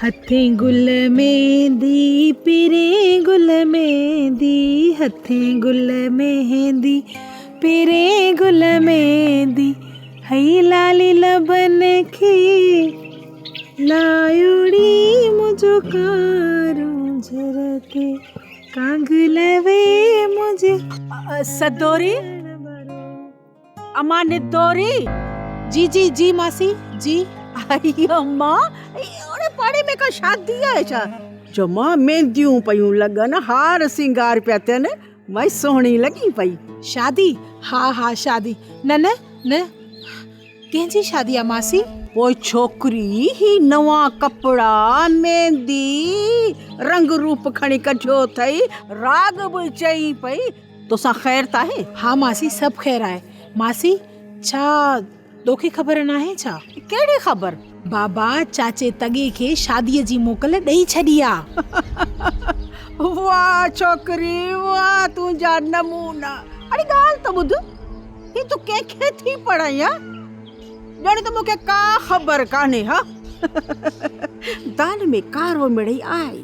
هٿين گل ميندي پرين گل ميندي هٿين گل ميندي پرين گل ميندي هئي لالي لبن کي لايوڙي منهنجو ڪارونجهر تي ڪانگ لوي منهنجي سدوري امان ندوري. جي جي جي ماسي جي. ائي اما اوڙي پاڙي ۾ ڪا شادي آهي ڇا جو مان مينديون پيون لڳن هار سينگار پيا ٿين مائي سهڻي لڳي پئي. شادي ها ها شادي نه نه نه ڪنهن جي شادي آ ماسي؟ پوء ڇوڪري هي نوان ڪپڙا ميندي رنگ روپ کڻي ڪڍيو اٿئي راڳ به چئين پئي توسان خير ته آهي؟ ها ماسي سڀ خير آهي. ماسي ڇا توکي خبر ناهي ڇا؟ ڪهڙي خبر؟ بابا چاچي تڳي کي شاديء جي موڪل ڏئي ڇڏي آ. واهه ڇوڪري واهه تنهنجا نمونا. اڙي ڳالهه ته ٻڌ هي تون ڪنهن کي ٿي پڙهائين ها؟ ڄڻ ته مون کي ڪا خبر ڪانهي ها. دال ۾ ڪارو مڙئي آهي.